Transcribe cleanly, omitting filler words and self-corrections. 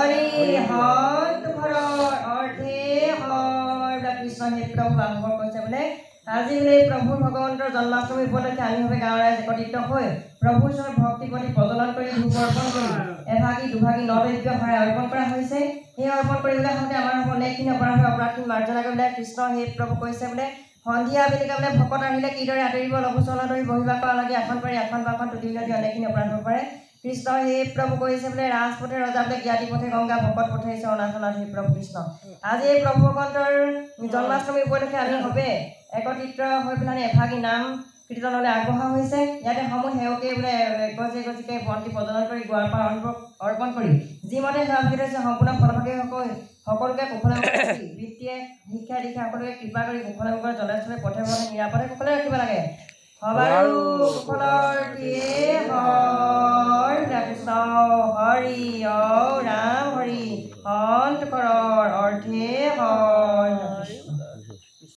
হৰি হন্ত ঘৰৰ অৰ্থে হয় বোলে। কৃষ্ণ হে প্ৰভু, আৰম্ভ কৈছে বোলে আজি বোলে প্ৰভুৰ ভগৱন্তৰ জন্মাষ্টমী উপলক্ষে আমি সবে গাঁৱৰ ৰাইজ একত্ৰিত হৈ প্ৰভুৰ ওচৰত ভক্তি প্ৰতি প্ৰজ্বলন কৰি ধূপ অৰ্পণ কৰি এভাগি দুভাগি নৈবেদ্য শৰাই অৰ্পণ কৰা হৈছে। সেই অৰ্পণ কৰিবলৈ হওঁতে আমাৰ হ'ব অনেকখিনি অপৰাধ হয়, অপৰাধখিনি মাৰ্জনা কৰিবলৈ কৃষ্ণ হে প্ৰভু কৈছে বোলে সন্ধিয়া আবেলিকা বোলে ভকত আহিলে কিদৰে আঁতৰিব, লঘু চলন ধৰি বহিবা কৰা লাগে, আসন পাৰি আসন বাসন তুলি মিনতি অনেকখিনি অপৰাধ হ'ব পাৰে। কৃষ্ণ হে প্ৰভু কৈছে বোলে ৰাজপথে ৰজা বোলে জ্ঞাতি পথে গংগা, ভকত পথে অনাথনাথ হে প্ৰভু কৃষ্ণ। আজি এই প্ৰভু ভগৱন্তৰ জন্মাষ্টমী উপলক্ষে আমি সবে একত্ৰিত হৈ পেলাই এভাগি নাম কীৰ্তনলৈ আগবঢ়া হৈছে। ইয়াতে সমূহ সেৱকে বোলে গজে গজিকে বন্তি প্ৰজ্বলন কৰি গোৱাৰ পৰা অৰ্পণ কৰি যিমতে সেৱা ভাগি থৈছে সম্পূৰ্ণ ফলভাগী সকলোকে কুশলে বৃত্তিয়ে শিক্ষা দীক্ষা সকলোকে কৃপা কৰি কুশলে মুখৰে জলস্থলে পথে পথে নিৰাপদে কুশলে ৰাখিব লাগে। সবাৰো কুশলৰ হৰি কৃষ্ণ হৰি।